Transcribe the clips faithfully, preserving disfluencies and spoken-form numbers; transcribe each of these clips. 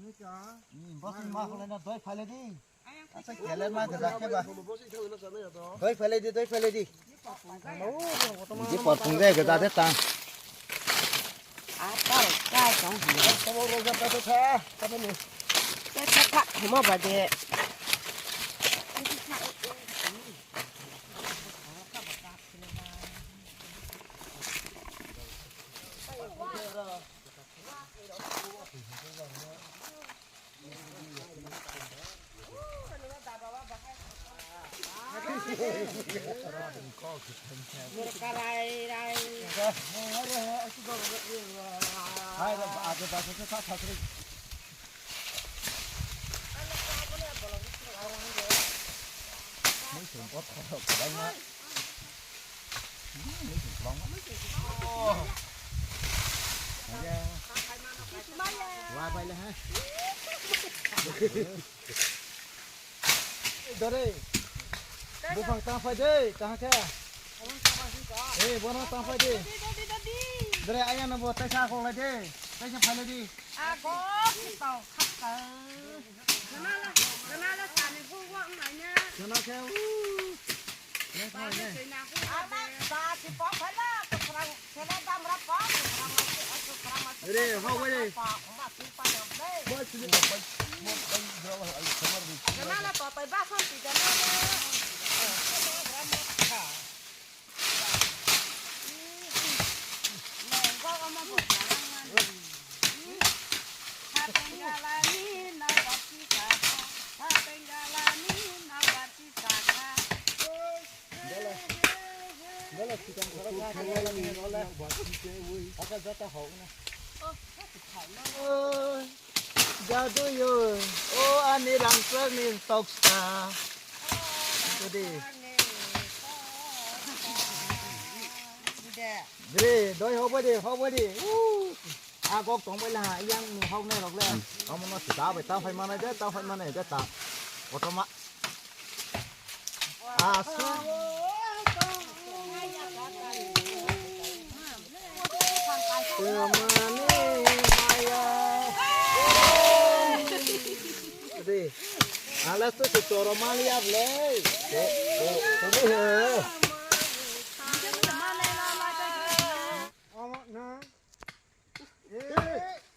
Hmm, boss ni ma khulai na doi phale di. Asa kele ma gaja ke ba. Doi phale di, doi phale di. Di por pung de gaja de ta. Apa ka jong hi. Tamo roja pa ta ta. Tamo ni. Te ta ta mo ba de. Wa bai le ha. Dore. Buphang tang phai de, kaham khe? Eh, bono tang phai de. Dore, ayang no bo taisa kok lai de. Taisa phai lai de. Ako, kitau, khakka. Kenala, kenala, sani hu wa nanya. Kena khe, uh. Re, hau bai de. Jadu yo, o ani rangchak ni toksa. Udi. Dre, doi hok bai de, hok bai de. Uh. A gok tong bai la, yang ni hok nai rok le. Omo no si da bai ta phai manai de, ta phai manai de ta. Kotorma. Aswk. Twmani maya. Adi. Alas to se choro mali able. Ko, ko, ko, he. Omo na. Eh,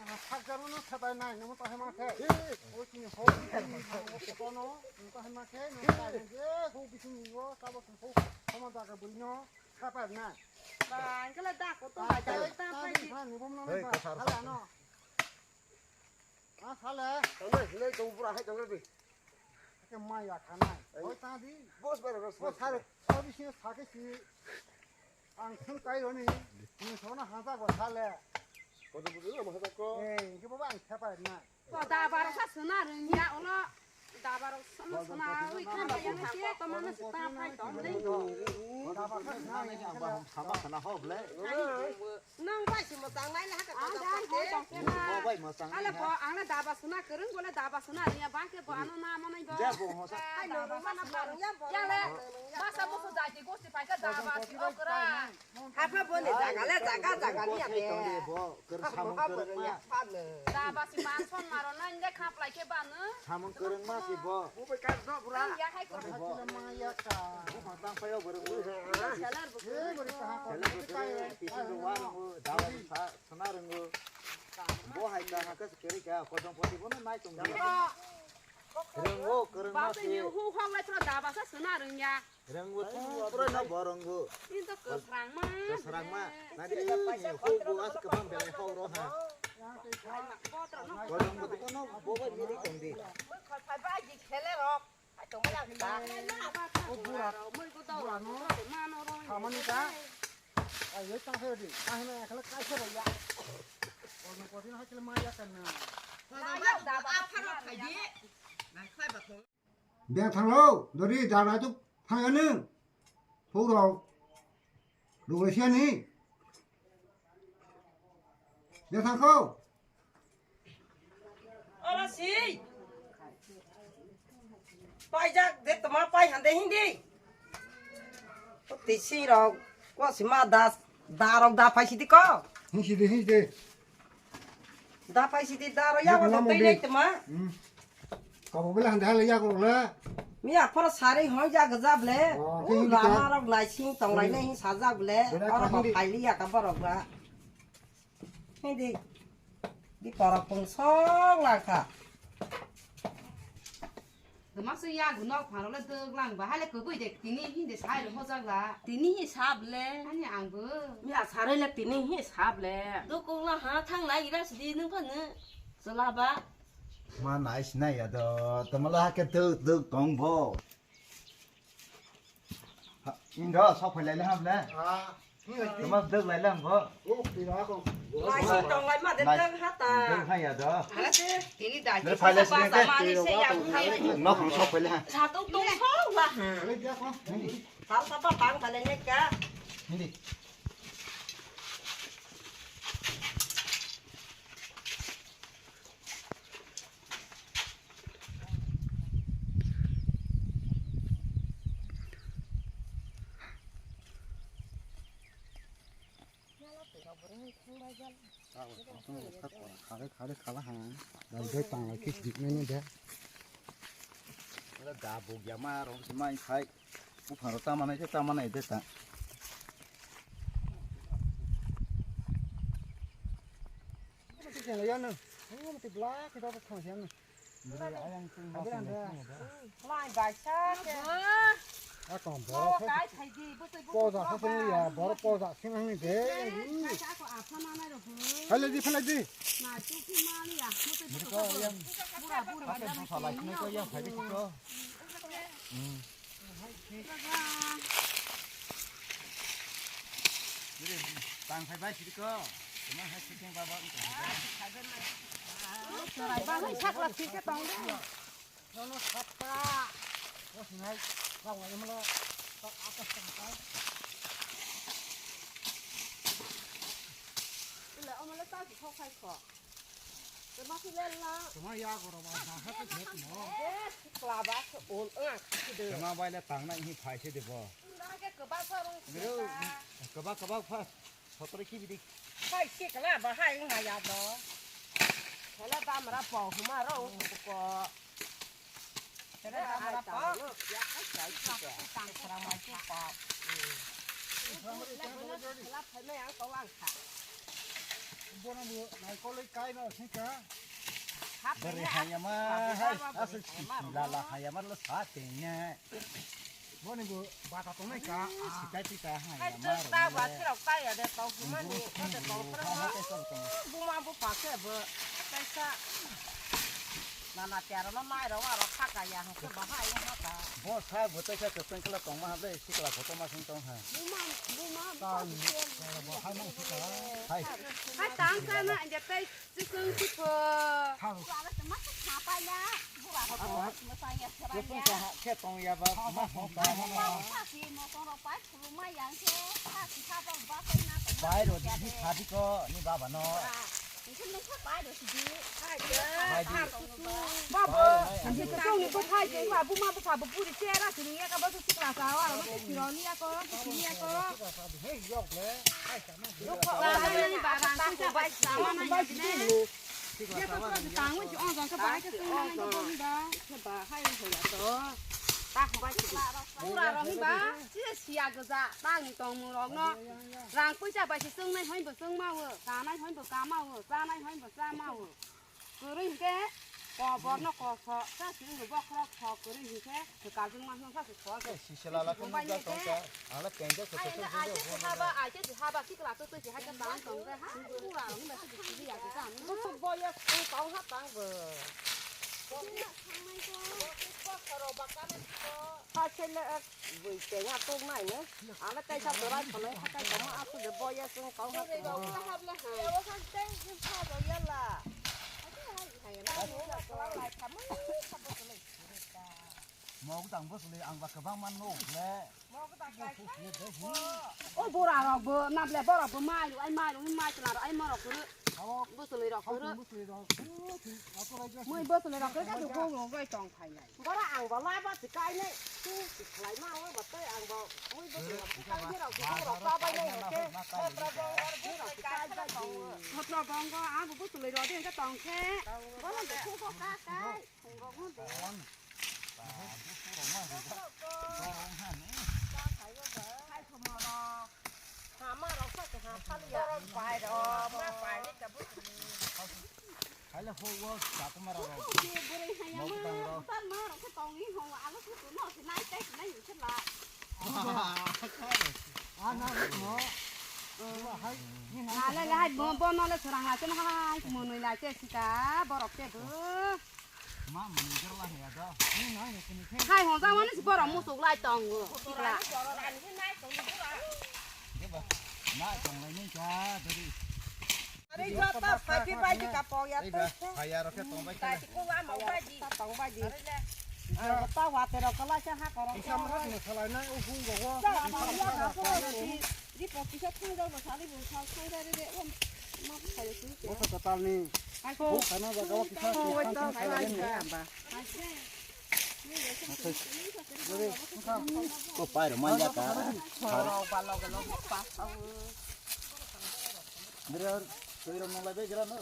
ah, sakjaro no sabai nai, namo tahai ma khe. Eh, oi tini ho, tini ho, kono, namo tahai ma khe, namo tahai ma khe, ho bising ni ho, sabo ho, sama jaga buri no, sabai nai. Ba, angkala da ko to ba, ta, ta, ta, ta, ta, ni bom no, hei, ba, kathar hala no. Ah, sale. Tamo, hinai tong pura hai tong rebi. Ke mai ya khanai. Ai. Oi ta di. Bos bai, bos, bos, bos, sale. Oi bising sake si. Ang thung kai roni, ni sona hasa ko sale. Kodo budu mo hasa ko. Eh, ke baba ang thapa na. Ko da baro sa suna rung ya ulo. Da baro sa suna ui khan ba yang ke ko mana sa ta phai to le. Da baro sa suna ni ang ba hom sama sana ho ble. Nang bai si mo tang nai la ka. Ang da ho tong ke na. Bo bai mo tang. Ala bo ang na da ba suna kereng bole da ba suna ri ya ba ke bo ano na mo nai bo. Ja bo ho sa. Ai no mana ba ya bo. Ya le. Ba sa mo so da ki go si pai ka da ba si o kra. Hapha boni jaga le jaga jaga ni ate. Bo kereng samung kereng ma. Da ba si man son maro na inde khap lai ke ba no. Samung kereng ma si bo. Bo be kar do bura. Ya hai ko. Bo. Bo ma tang pa yo bereng. Seller bu. Seller bu. Ti sing do wa no da ba sa sana reng. Bo hai ka ha ka se kere ka ko jong poti bo no nai tong. Reng o kereng ma si. Ba ni hu hong lai tro da ba sa sana reng ya. Rengbo tu pura na borongo. Ini to kwsrangma. Kwsrangma. Nadi ni hugo as kebang belai hau roha. Borongo tu kono bobo miri kondi. Khoi phai bai ji khele rok. Ai tong ya khita. O bura. Moi ko to. Bura no. Mano ro. Hamani ka. Ai ye ta he di. Ta he na khala kai se ya. Borongo ko din ha khala ma ya kan na. Na ya da ba. Apharo khai di. Na khai ba to. Beng thanglo, dori dara tuk thangani. Phurok. Ruglesia ni. Beng thangkho. Ora si. Paijak de tama pai hande hindi. Tisi rok. Ko sima das. Darok da pai sidi ko. Hinsidi, hinsidi. Da pai sidi da ro ya ko tei nai tma. Hmm. Kabo bela hande hala ya ko le. Mi aphoro sari hoi ja gaja ble. Oh, u lama rok naising tong lai nai sajak ble. Oro ba phaili ya ka borok ba. Hindi. Di pora pung sok la kha. Tama se yago nok phano le dwk lang ba, hale kwbwi de tini hindi sai rw hojak la. Tini hi sab le. Ani ang bo. Ya sarai le tini hi sab le. Dukung la ha thang nai ira sidi nung phano. Chwla ba. Ma nai sinai ya do, tama la ha ke dwk dwk tong bo. Indo sok phai lai le ha ble. Ah. Tama dwk lai lang bo. Lai si tong lai ma de dwk ha ta. Dwk ha ya do. Ala se tini da. Ne phai lai si ba ke. Mani se ya bu hai. Nok sok phai le ha. Sa tu tu sok la. Sal sa pa pang phai le ne ka. Hindi. Khare khare khala ha. Dai dai tang lai kis dik nene de. Ala da bugya ma rong si mai khai. Buphang rok tama nai se tama nai de ta. Lai bai sa ke. A tong bo. Kai thai di, bo tei bo. Poja sa sing ya, bor poja sing nang ni de. Kai sa ko apa mana ro. Phale di, phale di. Na tu ki mani ya, mo tei bo. Bura bura. Apa yang salah sini ko yang phale ko. Hmm. Tang phai bai sidi ko. Tuma hai shooting baba. Chorai ba hai sakla thik khe tong de. Nono sapka. Bos nai. Kau ai mala. Tak atas tang kai. Ila omala ta ki khok khai kho. Tuma si lela. Tuma ya goro ba ba ha te mo. Eh, sikla ba se ol ang khide. Tuma bai le tang na hi phai se de bo. Tuma ke keba sa rong. Keba keba pha. Sotro ki bidi. Hai sikla ba hai nga ya do. Hola damra po huma ro ko. Tere damra po. Ya ka sai ki ko. Tang sara mai ki po. Bono bo naikolwi kaino sika. Bari hayama hai asal chiki lala hayama lo sa tenya. Boni bo bata tongnai ka. Sitai pita hayama. Hai ta ba sirok ta ya de tau gumani. Buma bo pake bo. Kaisa. Nana tiara no mai ro aro khaka ya hokhe bahai haka. Bo sa bo tei kha kwchwng kla tongma ha ble sikla photo ma sung tong ha. Buma buma bo hai ma sikla. Hai. Hai tang ka na inde tei chikwng chikho. Bura se ma sa pa ya. Bura ko ma sa ya. Chikwng ka ha khe tong ya ba ma hong ka. Bura ko sa si mo tong ro pai. Bai ro di pha di ko ni baba no. Bai di. Baba, ni ko thai ke ma bu ma bu pha bu puri che ra sini ya ka ba su sikla sa wa ma ke siro ni ya ko, sini ya ko. Ni baba ni sa ma na ni. Ye ko ko tang wi ong jang ka bai ka sung na nai ka bong da. Ka ba hai ho ya to. Ta bai ki. Pura ro ni ba. Si sia ga ja ta ni tong mu rok no. Rang pui cha bai si sung nai hoi bo sung ma wo. Ka nai hoi bo ka ma wo. Cha nai hoi bo cha ma wo. Kuru hin ke. Ko bor no ko so. Sa si ru bo khro ko kuru hin ke. Ka jung ma no sa si ko. Si sila la ko ga tong ka. Ala kenja ko. Ai na ai si ha ba ai si ha ba sikla to to si ha ka tang tong ka ha. Pura ro ni ba si si ya ka. Bo ya ko tong ha tang bo. Bui tengha tuk nai ne. Ano kaisa dorai khonai hakai tongma aswk de boya chwng kau ha. Mok tang bwswlwi ang ba kwbangma nuk le. O bura rok bo nable borok bo mai rw ai mai rw mai chwla rw ai morok kwrwi. Bwswlwi rok kwrwi. Mui bwswlwi rok kwrwi khe dukung rok bai tong phainai. Bora ang bo laiba si kainai. Tu si khlai ma o bo tei ang bo mui bwswlwi rok kwrwi rok dukung rok chabai nai hwnkhe. Hotra bongo ang bo bwswlwi rok de hwnkhe tong khe. Bono dukung kok ka kai. Alai lai bo, bono le chwrang lai chwng hai, mwnwi lai che sika borok che bo. Ma mwnwi jor lai ya do. Hai hon jang mani borok musuk lai tongo. Sikla. Jeba. Na tong lai ni cha dori. Ari jota phaiki bai di kapo ya to. Phaya rok khe tong bai kha. Tong bai di. Ari le. Ari ta wa te rok kala cha ha korok. Isam rok ni khalai nai u hung go. Cha ma ya na ko di. Di po kisa thang jao ba sali bo sa thang jao de. O ma phai su. O ta tal ni. Ai ko. O kana ba ga wa kisa. Ko ta phai ba. Ko pai rok man ya ka. Bere, twi rok nang lai bai gra no.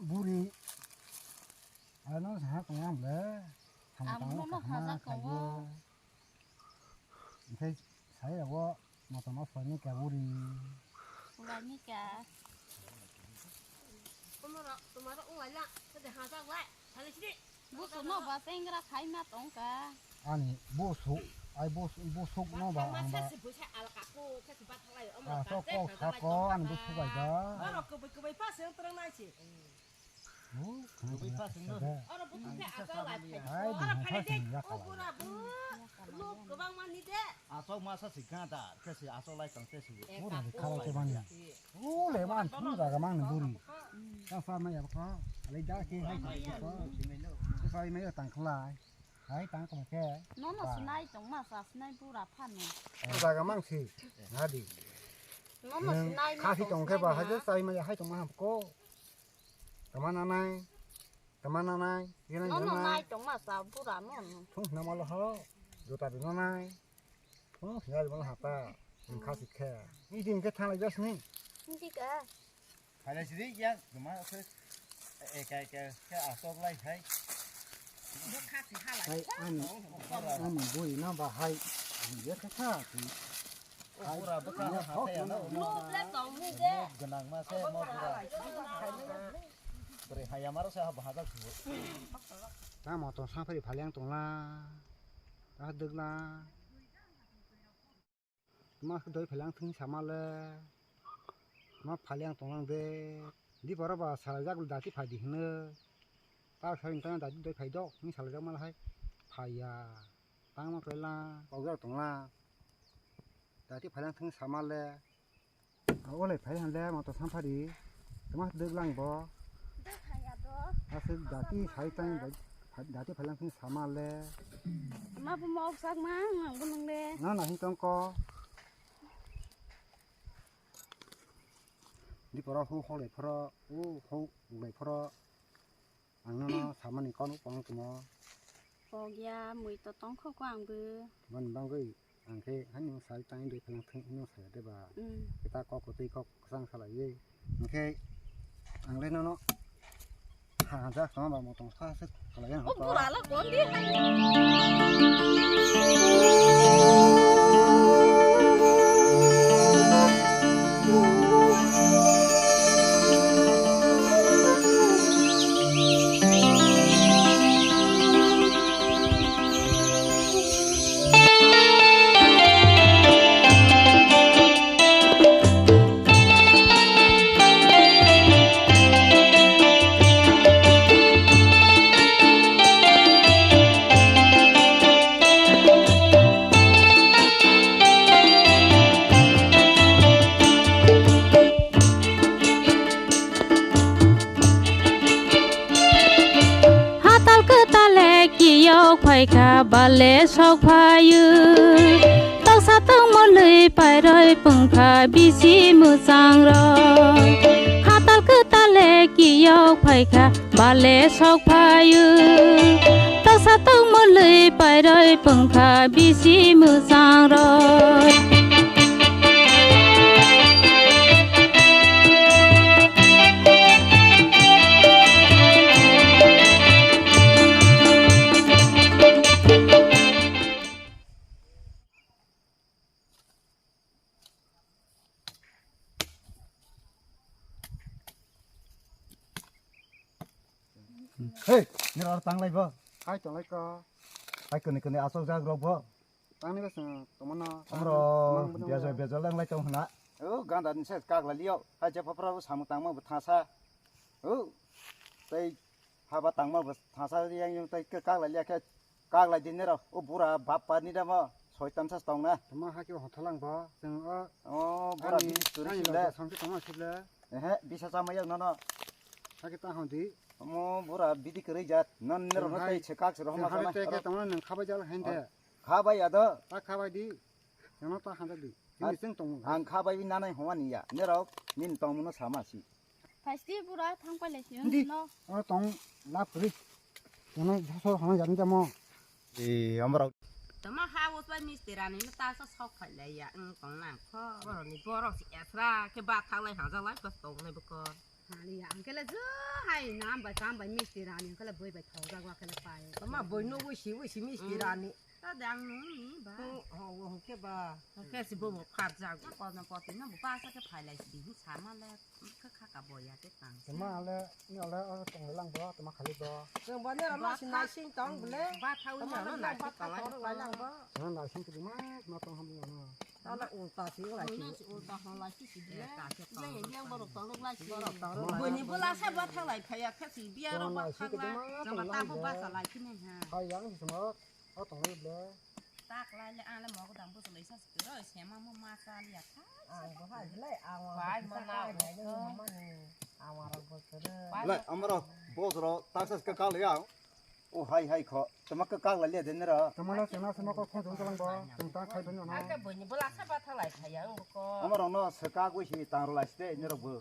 Buri, ano sa kong ang le, ang tang no kaham haja kong khayo. Enke sai abo motom o phone ni kaburi. Phone ni ka. Tomorrow, tomorrow ung lai la, sa de haja lai, sa le sidi. Busu no ba tengra khai ma tong ka. Ani busu, ai busu, busu no ba ang ba. Sa si busa alka ko, sa si ba thalai, omo ka. Ah, so ko sa ko ani busu bai da. Oro ko bai ko bai pa se terang nai si. Oro buku khe asal lai phai. Oro phai de. O bura bu. Luk gobang mani de. Asok masa si gada, khe si asok lai tang te si. Oro ni khala ke mani. O le man thu da ga mang ni buri. Ta sa ma ya ko. Le da ke hai ko. Sa mai tang khlai. Hai tang ko ke. No no, sinai tong ma sa sinai bura phan ni. Da ga mang si. Na di. No no, sinai ma. Kha si tong ke ba ha je sai ma ya hai tong ma ham ko. Tama nanai, tama nanai, yena nono nanai. Nai tongma sa bura nono. Thung hwnna malo ho, juta rwna nai. Thung hwnna rwna hata, wngkha sikhe. Ni din khe thanglai jasni. Hindi ka. Phailai sidi ya, tuma se, eka eka khe asok lai khai. Hai, ani, ani bui na ba hai, ani ye kha kha ki. O bura bwkha no hathai ano. Lob le tong ni je. Lob gwnang ma se mo bura. Bwrwi hai amaro se ha bahajak subo. Tamo to saphari phalyang tongla. Ta dwgla. Ma doi phalyang thung sama le. Ma phalyang tonglang de. Di boro ba salajak dati phai di hino. Ta sai tang dati doi phai dok. Ni salajak ma hai. Phaiya. Tang ma kwla. Kok jak tongla. Dati phalang thung sama le. Abo le phai han le moto sampha di. Tama dwk lang bo. Aswk dati sai tang dati phalang thung sama le. Ma bu mok sak ma nang bu nang le. Na na hin tong ko. Di poro hu ho le phoro u ho le phoro. Ang nono samani kono kono tongmo. Kok ya, mui to tongkho ko ang bo. Mani bagwi ang khe hani sai tang doi phalang thung no saya de ba. Mm. Kita kok ko tei kok kwchang salai ye. Hingkhe ang le nono ha ja kama ba motong sa se salai ya. O pura la kon di hai. Phaikha bale sok phayu, toksa tongmolwi pairoi pungkha bisi mwchang rok. Hatal kwtale kiyok phaikha bale sok phayu, toksa tongmolwi pairoi pungkha bisi mwchang rok. Hei, nirok tanglai bo. Hai, tanglai ko. Hai, kuni kuni asok jak rok bo. Tangni ba sung, tomano. Amro, bejo, bejo lang lai tong hna. O, ganda ni se kak lai liyo. Hai, je papra bo samung tangma bo thasa. O, tei haba tangma bo thasa yang yang tei kak lai liya khe. Kak lai di nirok, o bura bap pa ni damo, soitan sa tong na. Tama ha khe hothalang bo, chwng o. O bura ani, bini story ani sile. Logo samse tongma sile. Ehe, bisa sama yang nono. Ha khe ta hon di. Omo bura bidi kwrwi jat, non nirok no tei se kak se rohma sana. Chwng hai tei khe tongma nang khabai jal hen de. Khabai ado. Ta khabai di. Chwng no ta handa di. Chini chwng tong. Ang khabai bi nanai homa ni ya, nirok nin tong muno sama si. Phaiste bura thang pailai si. Hindi. No. Oro tong lap kri. Kono josor hana jani jamo. E, amra. Tama ha usba misti rani no ta sa sok phailai ya, ang tong nang kho. Borok ni borok si esra khe ba thanglai hajalai bas tong nai bokor. Hani ya, ang kele je hai nam bai kam bai misti rani, ang kele boi bai thau jagwa kele pai. Tama boi no wisi wisi misti rani. Ta dang nung ni ba. Ho, ho, ho, ke ba. Ho ke si bo bo phar jago. Ko na ko te no bo ba sa ke phai lai si di sama le ke kha ka bo ya te tang. Tama ale, ni ale o tong lang bo, tama khali bo. Tong bo ne ro ma si nai sing tong bole. Ba thau ni no nai sing tong lai lang bo. Na nai sing ke ma, ma tong ham no. Ta la ulta si lai si. Ulta ho lai si si de. Yang yang bo ro tong lai si. Bo ni bo la sa ba thang lai phai ya kha si bia ro ba thang la. Jama ta bo ba sa lai si ne ha. Hai yang si mo. O tong le ble. Tak lai le ang le mo ko dam bo so le sa se ro se ma mo ma sa le ya kha. Ang bo hai le ang wa. Bai mo na le ma ni. Ang wa ro bo se re. Lai amro bo ro tak sa ka ka le ya. O hai hai kho. Tama ka ka lai le den ro. Tama le tama sama ko khon jong lang bo. Tong ta khai ben na. Ake bo ni bo la sa ba tha lai kha ya ang bo ko. Amro no se ka ko si tang ro lai ste ni ro bo.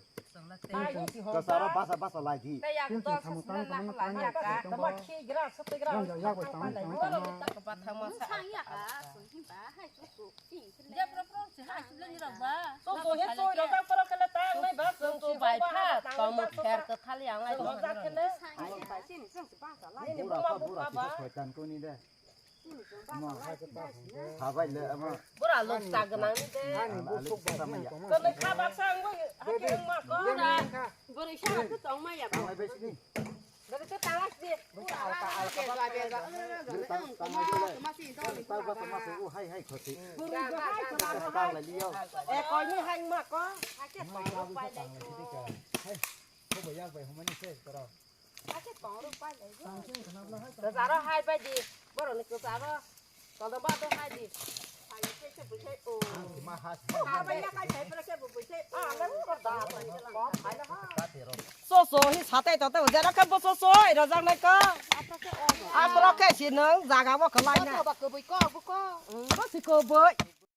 Kasaro basa basa lai di. Tei yak dol sa sna na lai yak ka. Tamo khi gra sa tei gra. Yang ya yak bai tamo tamo tamo. So so he so ro ka poro kala ta nai ba so so bai pha. Tamo pher ka thali ang lai. Bura pa bura pa soitan ko ni de. Sabai le ama. Bura lok ta gwnang ni de. Ani busuk ba. Kami kha baksa ang bo hake ang ma ko. Bura sa tu tong ma ya. Tang lai bai sini. Bura sa tang lai de. Bura alka alka ba. Tang lai le. Tang ba tang ma se u hai hai khoti. Bura ba hai ko ba. Tang lai liyo. E ko ni hai ma ko. Hake tong pai le ko. Hai. Ko ba yak bai humani se toro. Ake tong ro pai le. Tang se khana bla hai. Aro hai bai di. Boro ni ko aro. Kodo ba do hai di. Hai ke se bu se o. Ma ha. Ha ba ya kai sai pra ke bu bu se. A le ko da ba ni la. Hai la ha. So so hi satai to to jera ka bo so so ro jang nai ka. Apa ke o. A pro ke si nang jaga bo khlai na. Ko ba ko bu ko bu ko. Ko si ko bu.